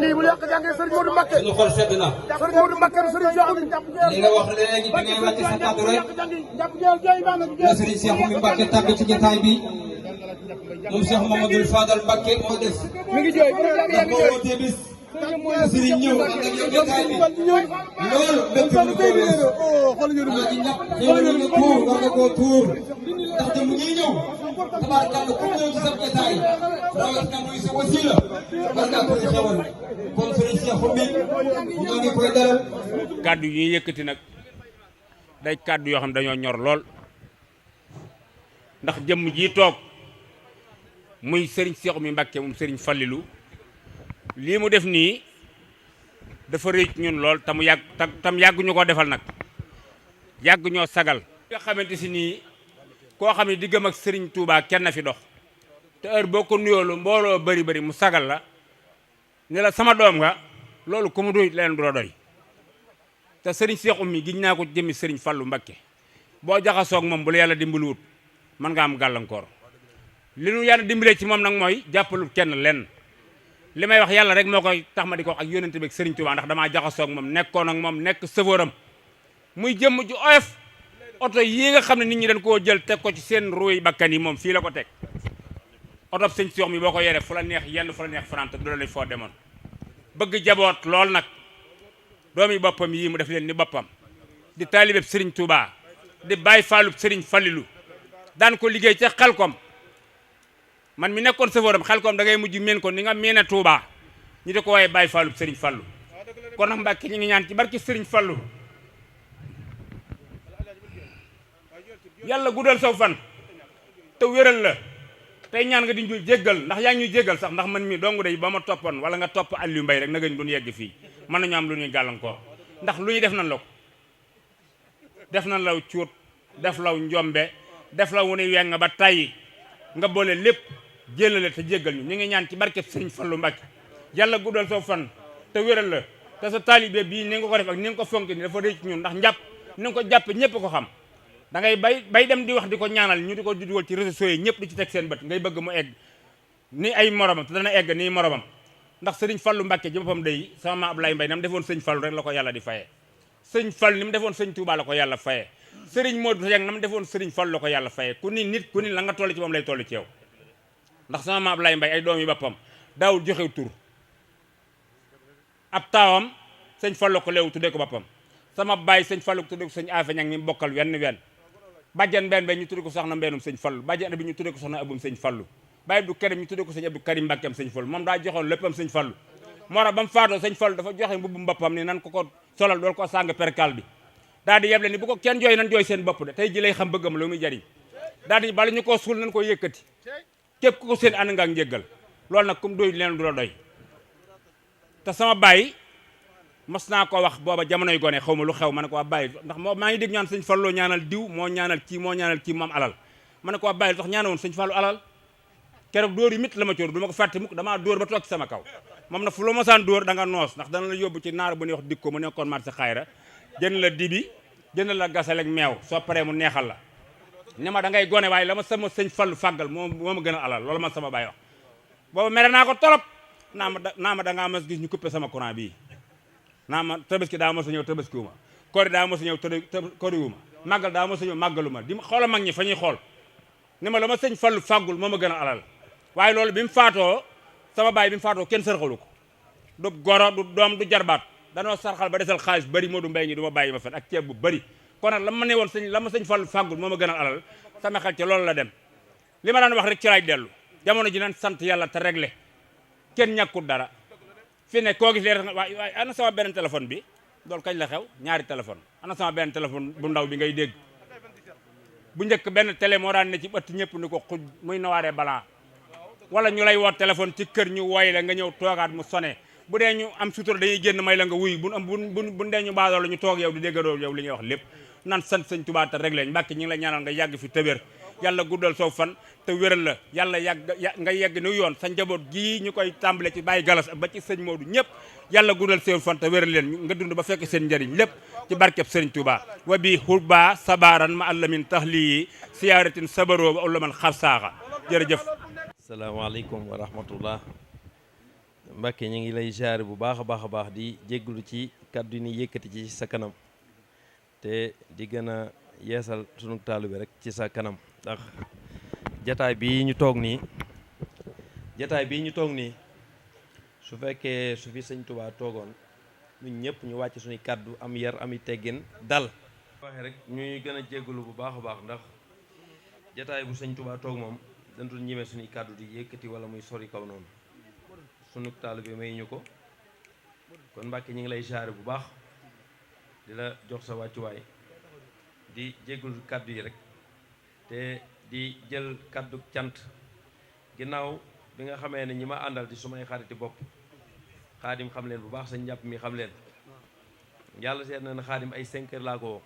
nii bu yàq jàngee Serigne Modou Mbacké suñu xol sedd na. Serigne Modou Mbacké Serigne Cheikh Oumy li nga wax léegi bi ngay wàcc sa kàddu rek la Serigne Cheikh Oumy Mbacké tàgg ci jotaay bi moom Cheikh Mamadou Fadal Mbacké moo des ndax boo wootee bis Serigne ñëw ànd ak yow jotaay bi loolu mbégte lu ko wees maa ngi ñàkk xéwal nga tuur war nga koo tuur ndax de mu ngi ñëw tabaarkàlla ku ñëw ci sa jotaay rawatina muy sa wasila war ngaa ko xewal kon Serigne Cheikh Oumy ñoo ngi koy dalal. kàddu yi yëkkati nag day kàddu yoo xam dañoo ñor lool ndax jëmm ji toog muy Serigne Cheikh Oumy Mbacké moom Serigne Fallilou lii mu def nii dafa rëy ñun lool te mu yàgg tam yàgg ñu ko defal nag yàgg ñoo sagal. nga xamante si nii koo xam ne diggam ak Serigne Touba kenn na fi dox te heure boo ko nuyoolu mbooloo bari mu sagal la ne la sama doom nga loolu ku mu doy leen du la doy te Serigne Cheikh Oumy giñ naa ko jëmmi Serigne Fallou Mbacké boo jaxasoog moom bu la yàlla dimbaluwut mën nga am gàllankoor li nu yàlla dimbalee ci moom nag mooy jàppalu kenn lenn li may wax yàlla rek moo koy tax ma di ko wax ak yónnente bi ak Serigne Touba ndax damaa jaxasoog moom nekkoon ak moom nekk sëfooram muy jëmm ju oyof oto yii nga xam ne nit ñi dañ koo jël teg ko ci seen ruuy bakkan yi moom fii la ko teg oto sëñ Cheikh mi boo ko yoree fu la neex yenn fu la neex farante du la lay foo demoon bëgg jaboot lool nag doomi boppam yii mu def leen ni boppam di taalibeb Serigne Touba di bàyyi faalub Serigne Fallilou daan ko liggéey ca Xelkom man mi nekkoon safooram Xelkom da ngay mujj meen ko ni nga meene Touba ñi di ko waaye bàyyi faalub Serigne Fallou kon nag Mbacké ñu ngi ñaan ci barki Serigne Fallou yàlla guddal saw fan te wéral la tey ñaan nga di ñu jéggal ndax yaa ngi ñuy jéggal sax ndax man mii dong day ba ma toppoon wala nga topp Aliou Mbaye rek na nga ñu doon yegg fii mën nañu am lu ñuy gàllankoor ndax lu ñu def nañ la ko def nañ law cuut def law njombe def la wu ne weng ba tàyyi nga boole lépp jëlale te jéggal ñu ngi ñaan ci barkeb Serigne Fallou Mbacké yàlla guddal saw fan te wéral la te sa taalibe bii ni nga ko def ak ni nga ko fonk ni dafa rëy ci ñun ndax njàpp ni nga ko jàppe ñëpp ko xam da ngay bay dem di wax di ko ñaanal ñu di ko dugal ci réseaux sociaux yi ñëpp di ci teg seen bët ngay bëgg mu egg ni ay moromam te dana egg nii moromam ndax Serigne Fallou Mbacké ji boppam day sama maam Ablaye Mbaye na mu defoon sëñ Fallou rek la ko yàlla di fayee sëñ Fallou ni mu defoon sëñ Touba la ko yàlla fayee Serigne Modou Dieng na mu defoon Serigne Fallou la ko yàlla fayee ku ni nit ku ni la nga toll ci moom lay toll ci yow ndax sama maam Ablaye Mbaye ay doom yi boppam daawul joxe tur ab taawam sëñ Fallou ko leewu tuddee ko boppam sama baay sëñ Fallou ko tuddee ko sëñ Afe Ñang mi bokkal wenn bàjjan benn ñu tuddee ko soxna mbeenum sëñ Fallou bàjjan bi ñu tuddee ko soxna abum sëñ Fallou Baye Abdou Karim ñu tuddee ko sëñ Abdou Karim Mbàkkeem sëñ Fallou moom daa joxoon léppam sëñ Fallou moo tax ba mu faatoo sëñ Fallou dafa joxe mbubbum boppam ni nan ko solal dool ko sàng perkal bi daal di yeble ni bu ko kenn jooy nan jooy seen bopp de tey ji lay xam bëggam lu muy jariñ daal di bala ñu koo suul nan ko yëkkati képp ku ko seen ànd nga ak njéggal loolu nag comme doy leen du la doy te sama baay mas naa ko wax booba jamonoy gone xaw ma lu xew ma ne ko waa bàyyi ndax moo maa ngi dégg ñaan sëñ Fallou ñaanal diw moo ñaanal kii moom alal ma ne ko waa bàyyi tax ñaanoon sëñ Fallou alal keroog dóor yi mit la ma coor du ma ko fàtte mukk damaa dóor ba toog ci sama kaw moom na fu loo masaan dóor da nga noos ndax dana la yóbbu ci naar bu ñuy wax dikko mu nekkoon marché xayra jënd la dibi jënd la gasal ak meew soo paree mu neexal la ne ma da ngay gone waaye la ma sama sëñ Fallou fàggal moo ma gën a alal loolu ma sama baay wax booba mere naa ko torop naa ma da ngaa mas gis ñu coupé sama courant bii naa ma tabaski daa mos a ñëw tabaskiwuma kori daa mos a ñëw koriwuma màggal daa mos a ñëw màggaluma di xoola mag ñi fa ñuy xool ni ma la ma sëñ Fallou fàggul moo ma gën a alal waaye loolu bi mu faatoo sama baay bi mu faatoo kenn sarxalu ko du goro du doom du jarbaat danoo sarxal ba desal xaalis bari Modou Mbaye ñi du ma bàyyi ma fen ak ceeb bu bari kon nag la ma ne woon la ma sëñ Fallou fàggul moo ma gën a alal sama xel ci loolu la dem li ma daan wax rek ci laay dellu jamono ji nan sant yàlla te réglé kenn ñàkkul dara fi ne koo gis leer waaye ana sama benn téléphone bi loolu kañ la xew ñaari téléphone ana sama benn téléphone bu ndaw bi ngay dégg bu njëkk benn télé moo daan ne ci ëtt ñëpp ni ko xuj muy nawaaree balaa wala ñu lay woo téléphone ci kër ñu woy la nga ñëw toogaat mu sone bu dee ñu am sutura dañuy génn may la nga wuy bu dee ñu baadoo la ñu toog yow di déggadoo yow li ñuy wax lépp nan sant sëñ Tuubaa te réglé Mbàkke ñi ngi la ñaanal nga yàgg fi tëbér yàlla guddal soo fan te wéral la yàlla nga yegg ni yoon sa njaboot gii ñu koy tàmbale ci bàyyi galas ba ci sëñ Modou ñëpp yàlla guddal seen fan te wéral leen nga dund ba fekk seen njëriñ lépp ci barkeb sëriñ Touba wa bi xurba sabaran ma allamin taxliyi siyaaratin sabaroo ba ulaman xar saaxa jërëjëf asalaamaaleykum wa rahmatullah Mbàkke ñu ngi lay ziare bu baax a baax di jégglu ci kàddu yi ni yëkkati ci sa kanam te di gën a yeesal sunu taalu bi rek ci sa kanam ndax jataay bii ñu toog nii su fekkee su fi sëñ Tuubaa toogoon ñun ñëpp ñu wàcc suñuy kàddu am yar ami teggin dal waxee rek ñuy gën a jégglu bu baax a baax ndax jataay bu sëñ Tuubaa toog moom dantul ñime suñuy kàddu di yëkkati wala muy sori kaw noonu sunu taalu bi may ñu ko kon Mbàkke ñu ngi lay ziare bu baax di la jox sa wàccuwaay di jéggul kàddu yi rek te di jël kàddu cant ginnaaw bi nga xamee ne ñi ma àndal di sumay xariti bopp xaadim xam leen bu baax sa njàpp mi xam leen yàlla seet na ne xaadim ay 5 heures laa ko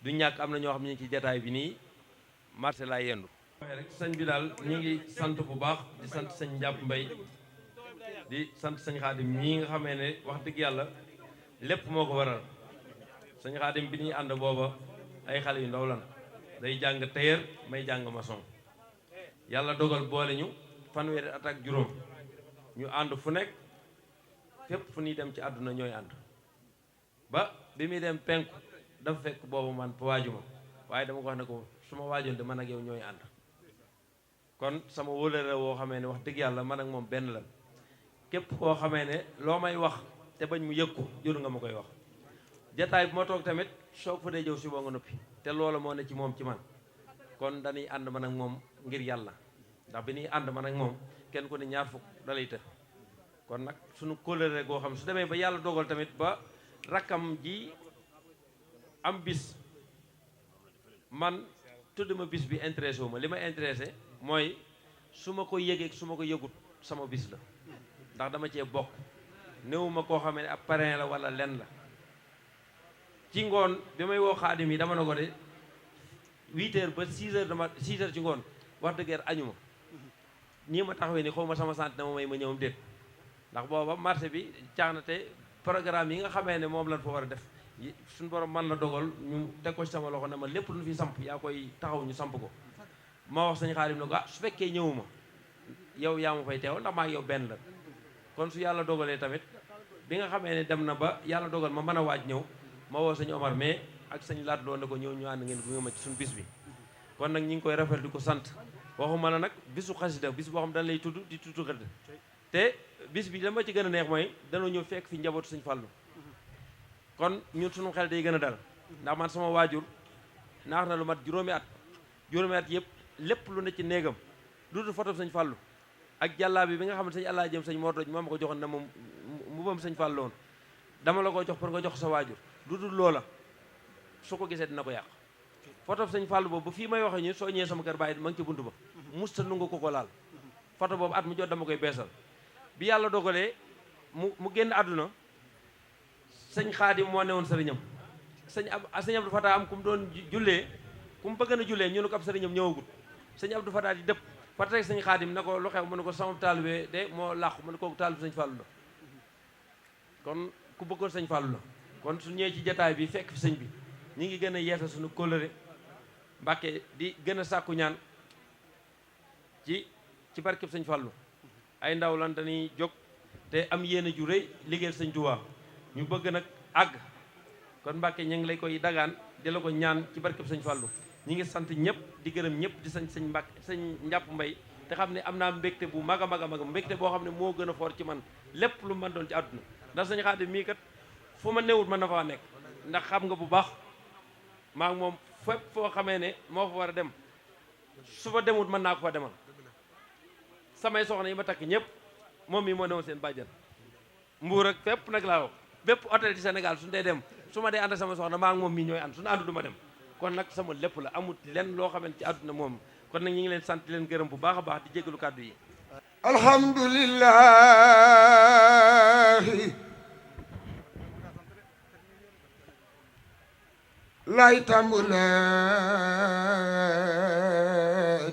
du ñàkk am na ñoo xam ne ñu ci jataay bi nii marché laa yendu rek sëñ bi daal ñu ngi sant bu baax di sant sëñ njàpp mbay di sant sëñ xaadim mii nga xamee ne wax dëgg yàlla lépp moo ko waral sëñ xaadim bi ñuy ànd booba ay xale yu ndaw lan day jàng tailleur may jàng maçon yàlla dogal boole ñu fanweeri at ak juróom ñu ànd fu nekk fépp fu ñuy dem ci àdduna ñooy ànd ba bi muy dem penku dafa fekk boobu man waajuma waaye dama ko wax ne ko su ma waajoon de man ak yow ñooy ànd kon sama wóolare woo xamee ne wax dëgg yàlla man ak moom benn la képp koo xamee ne loo may wax te bañ mu yëg ko jëru nga ma koy wax jataay bu ma toog tamit soog fa dee jëw si boo nga noppi te loola moo ne ci moom ci man kon dañuy ànd man ak moom ngir yàlla ndax bi ñuy ànd man ak moom kenn ku ne ñaar fukk dalay të kon nag suñu kóllëre goo xam su demee ba yàlla dogal tamit ba rakkam ji am bis man tudd ma bis bi intéressé wu ma li ma intéressé mooy su ma ko yëgee su ma ko yëgut sama bis la ndax dama cee bokk néew ma koo xam ne ab parrain la wala lenn la ci ngoon bi may woo xaadim yi dama ne ko de 8 heures ba 6 heures dama 6 heures ci ngoon wax dëgg añu ma nii ma taxawee ni xaw ma sama sant na ma may ma ñëwam déet ndax booba marché bi caax na te programme yi nga xamee ne moom lañ fa war a def suñu borom man la dogal ñu teg ko ci sama loxo ne ma lépp lu ñu fi samp yaa koy taxaw ñu samp ko ma wax sañ xaadim ne ko su fekkee ñëwuma yow yaa ma fay teewal ndax maa ngi yow benn la kon su yàlla dogalee tamit bi nga xamee ne dem na ba yàlla dogal ma mën a waaj ñëw ma woo sëñ Omar mais ak sëñ Laat Lo ne ko ñëw ñu ànd ngeen gunge ma ci suñu bis bi kon nag ñi ngi koy rafet di ko sant waxuma la nag bisu xasida bis boo xam dañ lay tudd di tudd xëdd te bis bi dama ci gën a neex mooy danoo ñëw fekk fi njabootu sëñ Fallu kon ñun suñu xel day gën a dal ndax man sama waajur naax na lu mat juróomi at yëpp lépp lu ne ci néegam duudu photo sëñ Fallu ak jàllaa bi nga xam ne sëñ àllaa jëm sëñ Mor Doj moo ma ko joxoon ne moom mbubam sëñ Fallu woon dama la ko jox pour nga jox sa waajur lu dul loola su ko gisee dina ko yàq photo sëñ Fallu boobu ba fii may waxe ñu soo ñëwee sama kër bàyyi ma ngi ci buntu ba musta nungu ko laal photo boobu at mu jot dama koy beesal bi yàlla dogalee mu génn àdduna sëñ Xaadim moo newoon sëriñam sëñ Abdou Fatah am ku mu doon jullee ku mu bëgg na jullee ñu ne ko ab sëriñam ñëwagut sëñ Abdou Fatah di dëpp fatay sëñ Xaadim ne ko lu xew mu ne ko sama taalibe de moo làqu mu ne kooku taalibe sëñ Fallu la kon ku bëggoon sëñ Fallu la kon su ñëwee ci jataay bi fekk fi sëñ bi ñi ngi gën a yeesal suñu kóllëre Mbàkke di gën a sàkku ñaan ci barkeb sëñ Fallu ay ndaw lan dañuy jóg te am yéene ju rëy liggéeyal sëñ Tuubaa ñu bëgg nag àgg kon Mbàkke ñu ngi lay koy dagaan di la ko ñaan ci barkeb sëñ Fallu ñi ngi sant ñëpp di gërëm ñëpp di sant sëñ Mbàkke sëñ Njàpp Mbay te xam ne am naa mbégte bu mag a mag a mag mbégte boo xam ne moo gën a foor ci man lépp lu man doon ci àdduna ndax sëñ Xaadim mii kat fu ma newut mën na faa nekk ndax xam nga bu baax maa ngi moom fépp foo xamee ne moo fa war a dem su fa demut mën naa ko fa demal samay soxna yi ma takk ñëpp moom mii moo newoon seen bàjjan mbuur ak fépp nag laa wax bépp hôtel ci Sénégal suñu dee dem su ma dee ànd ak sama soxna maa ngi moom mii ñooy ànd suñu àndu du ma dem kon nag sama lépp la amut lenn loo xamante ci àdduna moom kon nag ñu ngi leen sant leen gërëm bu baax a baax di jégalu kàddu yi alhamdulillahi lay tàmbule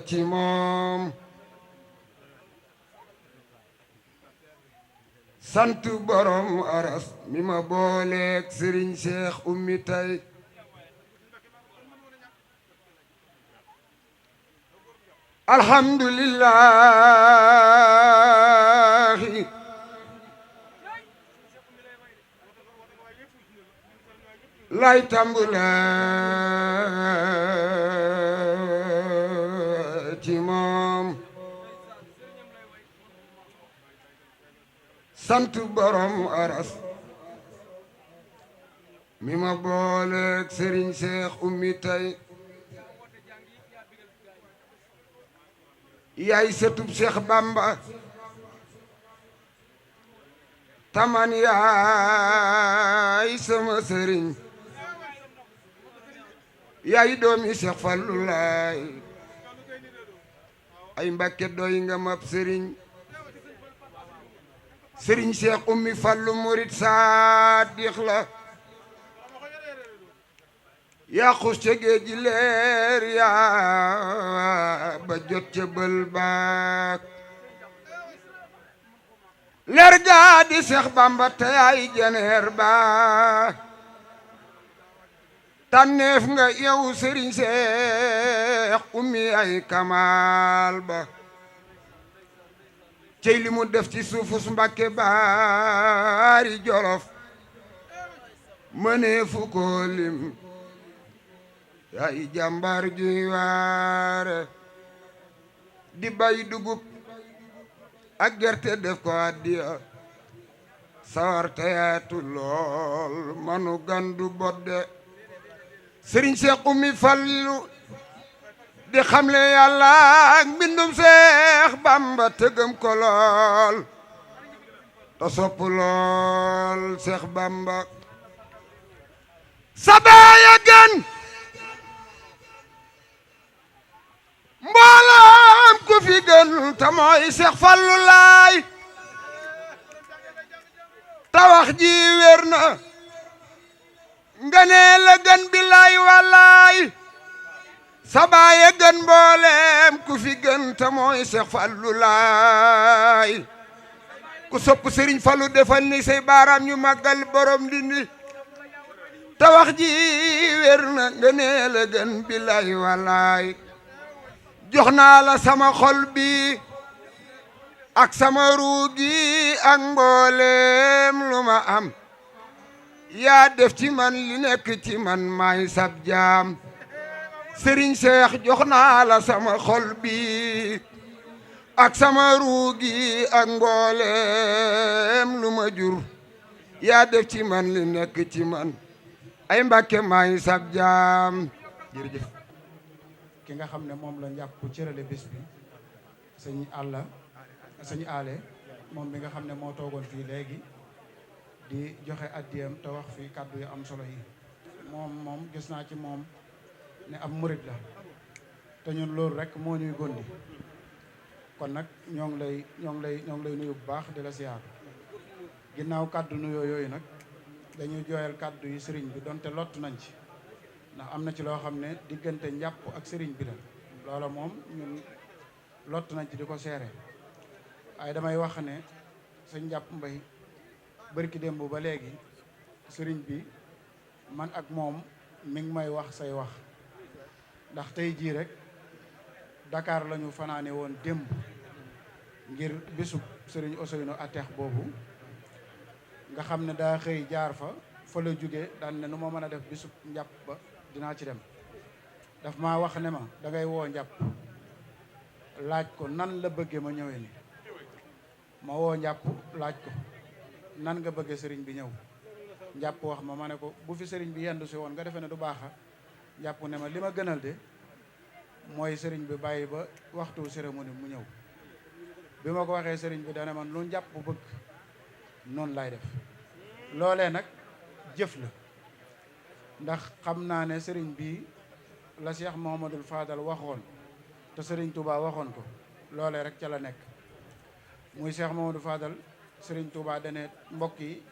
ci moom sant borom aras mi ma booleeg Serigne Cheikh Oumy tay alhamdulillahi lay tàmbale ci moom sant borom aras mi ma booleeg sëriñ seex ummi tay yaay sëtub seex bamba taman yaay sama sëriñ yaay doomi seex fallu laay ay mbakke doy nga mab sëriñ sëriñ seex ummi fallu murit saadix la yaa xus ca géej gi leer yaa ba jot ca bël baak leer gaa di seex bamba te yaay jeneer ba tànneef nga yow sëriñ seex ummi ay kamaal ba cey li mu def ci suufus Mbàkke baari jolof mënee fu ko lim yaay jàmbaar ji waare di bay dugub ak gerte def ko addiya sawar teyaatu lool manu gandu bodde sëriñ Seex Ummi Fallu di xamle yàlla ak mbindum Seex Bamba tëgëm ko lool te sopp lool Seex Bamba sabaaya gën mboolam ku fi gën te mooy Seex Fallu laay te wax ji wér na nga ne la gën bi laay wallaay sabaaya gën mbooleem ku fi gën te mooy Seex Fallu laay ku sopp Sëriñ Fallu defal ni say baaraam ñu màggal borom dindi te wax ji wér na nga ne la gën bi laay wallaay jox naa la sama xol bi ak sama ruugi ak mbooleem lu ma am yaa def ci man li nekk ci man maay sab jaam sëriñ Seex jox naa la sama xol bi ak sama ruugi ak mbooleem lu ma jur yaa def ci man li nekk ci man ay Mbàkke maay sab jaam jërëjëf ki nga xam ne moom la njàpp cërale bés bi sëñ aale moom mi nga xam ne moo toogoon fii léegi di joxe addiyam te wax fii kàddu yu am solo yi moom gis naa ci moom ne ab murit la te ñun loolu rek moo ñuy gondi kon nag ñoo ngi lay nuyu bu baax di la siyaar ginnaaw kàddu nuyoo yooyu nag dañuy jooyal kàddu yi sëriñ bi donte lott nañ ci ndax am na ci loo xam ne diggante njàpp ak sëriñ bi la loola moom ñun lott nañ ci di ko seere waaye damay wax ne sëñ njàpp mbay bërki démb ba léegi sëriñ bi man ak moom mi ngi may wax say wax ndax tey jii rek Dakar la ñu fanaane woon démb ngir bisub sëriñ Ousseynou Atex boobu nga xam ne daa xëy jaar fa la jóge daan ne nu ma mën a def bisub njàpp ba dinaa ci dem daf ma wax ne ma da ngay woo njàpp laaj ko nan la bëgge ma ñëwee ni ma woo njàpp laaj ko nan nga bëgge sëriñ bi ñëw njàpp wax ma ne ko bu fi sëriñ bi yendu si woon nga defee ne du baaxa njàpp ne ma li ma gënal de mooy sëriñ bi bàyyi ba waxtu cérémonie mu ñëw bi ma ko waxee sëriñ bi dana man lu njàpp bëgg noonu lay def loolee nag jëf la ndax xam naa ne sëriñ bi la Cheikh Mouhamadoul Fadal waxoon te sëriñ Touba waxoon ko loolee rek ca la nekk muy Cheikh Mouhamadoul Fadal sëriñ Touba dane mbokk yi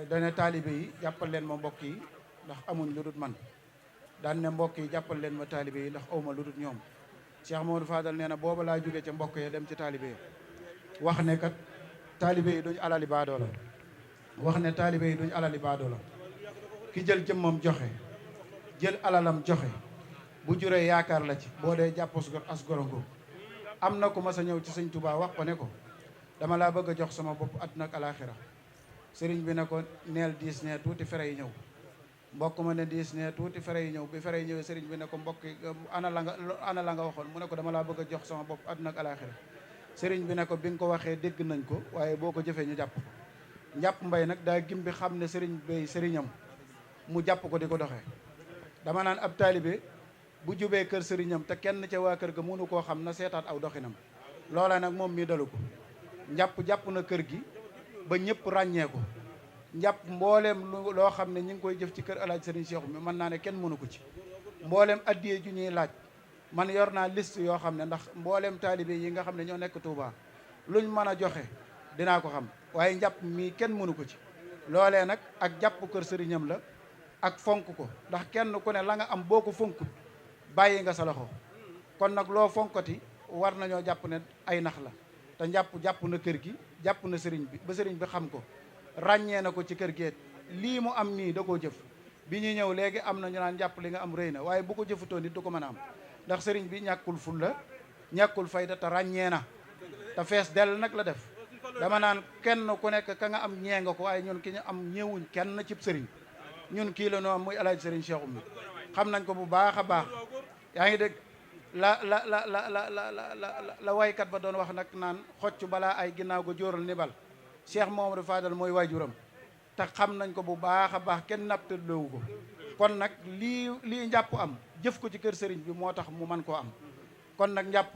dane taalibe yi jàppal leen ma mbokk yi ndax amuñ lu dut man daan ne mbokk yi jàppal leen ma taalibe yi ndax awma lu dut ñoom Cheikh Mouhamadoul Fadal nee na booba laa jóge ca mbokk yi dem ci taalibe yi wax ne kat taalibe yi duñ alali baadoo la wax ne taalibe yi duñ alali baadoo la ki jël jëmmam joxe jël alalam joxe bu juree yaakaar la ci boo dee jàpp as gorongo am na ku mas a ñëw ci sëñ Touba wax ko ne ko dama laa bëgg a jox sama bopp àdduna ak alaaxira sëriñ bi ne ko neel diis ne tuuti fere yi ñëw mbokk ma ne diis ne tuuti fere yi ñëw bi fere yi ñëwee sëriñ bi ne ko mbokk yi ana la nga waxoon mu ne ko dama laa bëgg a jox sama bopp àdduna ak alaaxira sëriñ bi ne ko bi nga ko waxee dégg nañ ko waaye boo ko jëfee ñu jàpp ko njàpp mbay nag daa gim bi xam ne sëriñ bay sëriñam mu jàpp ko di ko doxee dama naan ab taalibe bu jubee kër sëriñam te kenn ca waa kër ga mënu koo xam na seetaat aw doxinam loola nag moom mii dalu ko jàpp na kër gi ba ñëpp ràññee ko njàpp mbooleem loo xam ne ñi ngi koy jëf ci kër alaaj sëriñ Cheikh mi mën naa ne kenn mënu ko ci mbooleem addiyee ju ñuy laaj man yor naa liste yoo xam ne ndax mbooleem taalibe yi nga xam ne ñoo nekk Touba luñ mën a joxe dinaa ko xam waaye njàpp mii kenn mënu ko ci loolee nag ak jàpp kër sëriñam la ak fonk ko ndax kenn ku ne la nga am boo ko fonk bàyyi nga sa loxo kon nag loo fonkati war nañoo jàpp ne ay nax la te jàpp na kër gi jàpp na sëriñ bi ba sëriñ bi xam ko ràññee na ko ci kër geet lii mu am nii da koo jëf bi ñuy ñëw léegi am na ñu naan jàpp li nga am rëy na waaye bu ko jëfutoon nit du ko mën a am ndax sëriñ bi ñàkkul fulla ñàkkul fayda te ràññee na te fees dell nag la def dama naan kenn ku nekk ka nga am ñee nga ko waaye ñun ki ñu am ñëwuñ kenn cib sëriñ ñun kii la noo am muy alaaji sëriñ Cheikh mi xam nañ ko bu baax a baax yaa ngi dégg la waykat ba doon wax nag naan xocc balaa ay ginnaaw go jóoral ni bal Cheikh Mamadou Fadal mooy waajuram te xam nañ ko bu baax a baax kenn nattadloowu ko kon nag lii njàpp am jëf ko ci kër sëriñ bi moo tax mu man koo am kon nag njàpp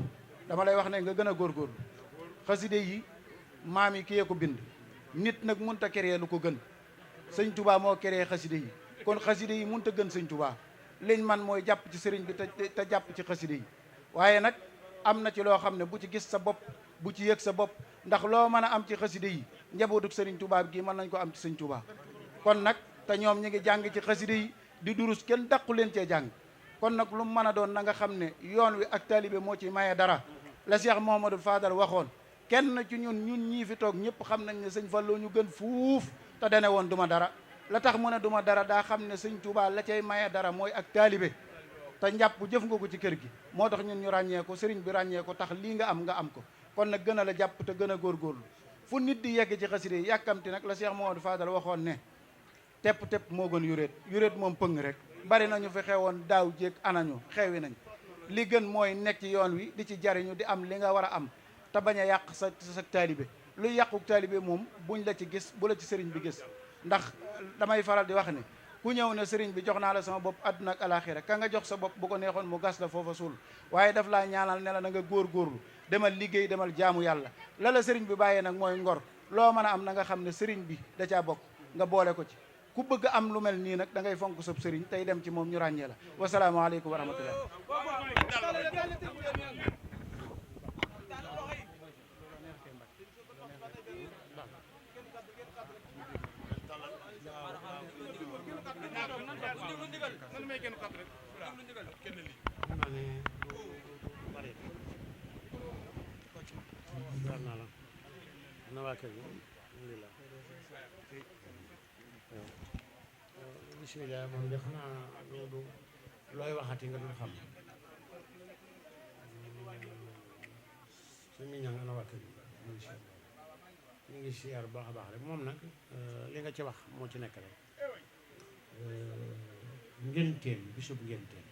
dama lay wax ne nga gën a góorgóorlu xaside yi maam yi kiyee ko bind nit nag munta créer lu ko gën sëñ Touba moo créer xaside yi kon xaside yi munta gën sëñ Touba liñ man mooy jàpp ci sëriñ bi te jàpp ci xaside yi waaye nag am na ci loo xam ne bu ci gis sa bopp bu ci yëg sa bopp ndax loo mën a am ci xaside yi njabootuk sëriñ Touba gi mën nañ ko am ci sëñ Touba kon nag te ñoom ñi ngi jàng ci xaside yi di durus kenn dàqu leen cee jàng kon nag lu mu mën a doon na nga xam ne yoon wi ak taalibe moo ci maye dara la Cheikh Mouhamadou Fadal waxoon kenn ci ñun ñii fi toog ñëpp xam nañ ne sëñ Fallou ñu gën fuuf te dane woon duma dara la tax mu ne duma dara daa xam ne sëñ Touba la cay maye dara mooy ak taalibe te njàpp jëf nga ko ci kër gi moo tax ñun ñu ràññee ko sëriñ bi ràññee ko tax lii nga am ko kon nag gën a la jàpp te gën a góorgóorlu fu nit di yegg ci xaside yi yàkkamti nag la Cheikh Mouhamadou Fadal waxoon ne tepp moo gën yuréet moom pëng rek bari nañu fi xewoon daaw jéeg anañu xewi nañ li gën mooy nekk ci yoon wi di ci jariñu di am li nga war a am te bañ a yàq sa taalibe luy yàquk taalibe moom buñ la ci gis bu la ci sëriñ bi gis ndax damay faral di wax ne ku ñëw ne sëriñ bi jox naa la sama bopp àdduna ak alaaxira ka nga jox sa bopp bu ko neexoon mu gas la foofa suul waaye daf laa ñaanal ne la na nga góorgóorlu demal liggéey demal jaamu yàlla la sëriñ bi bàyyee nag mooy ngor loo mën a am na nga xam ne sëriñ bi da caa bokk nga boole ko ci ku bëgg am lu mel nii nag da ngay fonk sab sëriñ tey dem ci moom ñu ràññee la wasalaamaaleykum wa rahmatullah bismillah moom de xanaa loolu looy waxati nga dul xam suñu ña nga na wàkk ñu ngi siyaar bu baax a baax rek moom nag li nga ci wax moo ci nekk rek ngénteen bisub ngénteen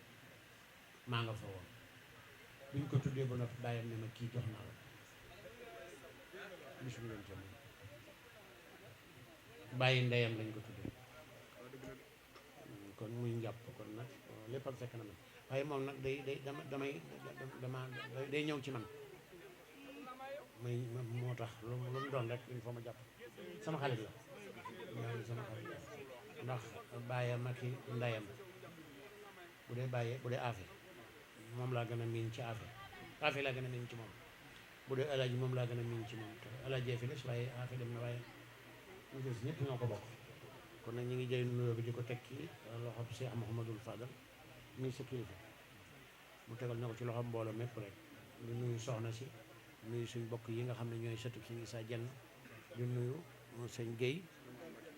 maa nga fa woon buñ ko tuddee ba noppi bàyyam ne ma kii jox naa la bisub ngénteen bàyyi ndeyam lañ ko tuddee kon muy njàpp kon nag léppam fekk na ma waaye moom nag day ñëw ci man moo tax lu mu doon rek il faut ma jàpp sama xarit la sama xarit la ndax bàyyam ak ndeyam bu dee bàyyee bu dee aafe moom laa gën a miin ci aafe laa gën a miin ci moom bu dee alaaji moom laa gën a miin ci moom te alaajee fi des waaye aafe dem na waaye ñu des ñëpp ñoo ko bokk kon nag ñu ngi jël nuyoo bi di ko teg ci loxob Cheikh Mouhamadoul Fadal muy sa kilifa mu tegal na ko ci loxob mbooloo mépp rek di nuyu soxna si nuyu suñ bokk yi nga xam ne ñooy sëtub suñu Issa Dieng di nuyu sëñ Guèye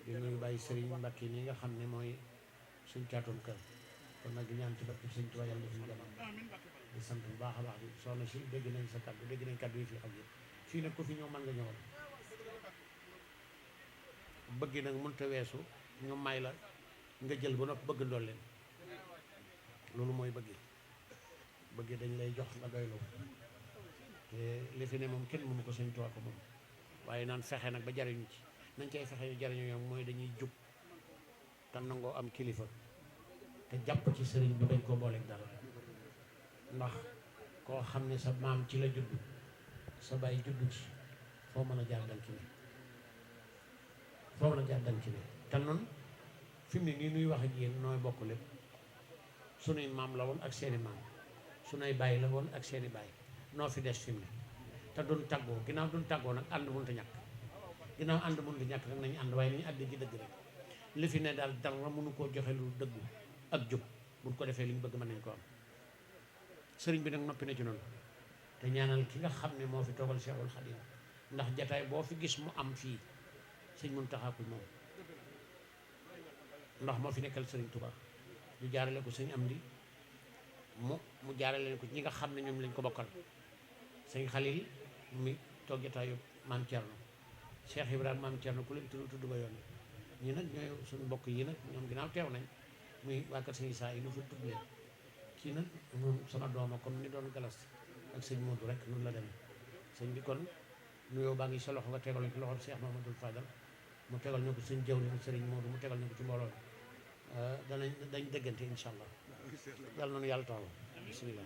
di nuyu Baye Serigne Mbacke mi nga xam ne mooy suñ caatum kër kon nag di ñaan ci barke sëñ Tuubaa yàlla defuñu jamono di sant bu baax a baax di soxna si dégg nañ sa kàddu dégg nañ kàddu yi fi xam yëpp fii nag ku fi ñëw mën nga ñëwal bëgg nag mënut a weesu ñu may la nga jël ba noppi bëgg ndool leen loolu mooy bëggee dañ lay jox nga doyloo te li fi ne moom kenn mënu ko Sëñ Tuubaa ko moom waaye naan fexe nag ba jariñu ci nañ cay fexe ñu jariñu ñoom mooy dañuy jub te nangoo am kilifa te jàpp ci sëriñ bi dañ ko booleeg dara ndax koo xam ne sa maam ci la judd sa baay juddu ci foo mën a jaar dal ci ne te noonu fi mu ne nii nuy wax ak yéen nooy bokk lépp sunuy maam la woon ak seeni maam sunuy baay la woon ak seeni baay noo fi des fi mu ne te duñ tàggoo ginnaaw duñ tàggoo nag ànd mënut a ñàkk ginnaaw ànd mënut a ñàkk rek nañu ànd waaye nañu àddee ci dëgg rek li fi ne daal dara mënu koo joxe lu dëggu ak jub buñ ko defee li ñu bëgg mën nañ ko am sëriñ bi nag noppi na ci noonu te ñaanal ki nga xam ne moo fi toogal Cheikhul Khadim ndax jataay boo fi gis mu am fii sëñ Muntaxa ko moom ndax moo fi nekkal sëriñ Touba ñu jaarale ko sëñ Amdi mu jaarale leen ko ñi nga xam ne ñoom lañ ko bokkal sëñ Xalil mi toog jataayu maam Thierno Cheikh Ibrahima maam Thierno ku leen tudd ba yoon ñi nag ñooy suñu mbokk yi nag ñoom ginnaaw teew nañ muy waa kër sëñ Isaa yi nu fa tudd leen kii nag moom sama dooma comme ni doon galas ak sëñ Modou rek noonu la demee sëñ bi kon nuyoo baa ngi sa loxo nga tegal ñu ci loxo Cheikh Mamadou Fadal mu tegal ñu ko sëñ jaww ni sëriñ Modou mu tegal ñu ko ci mbooloo dañ déggante incha allah yàlla noonu yàlla taxaw bismillah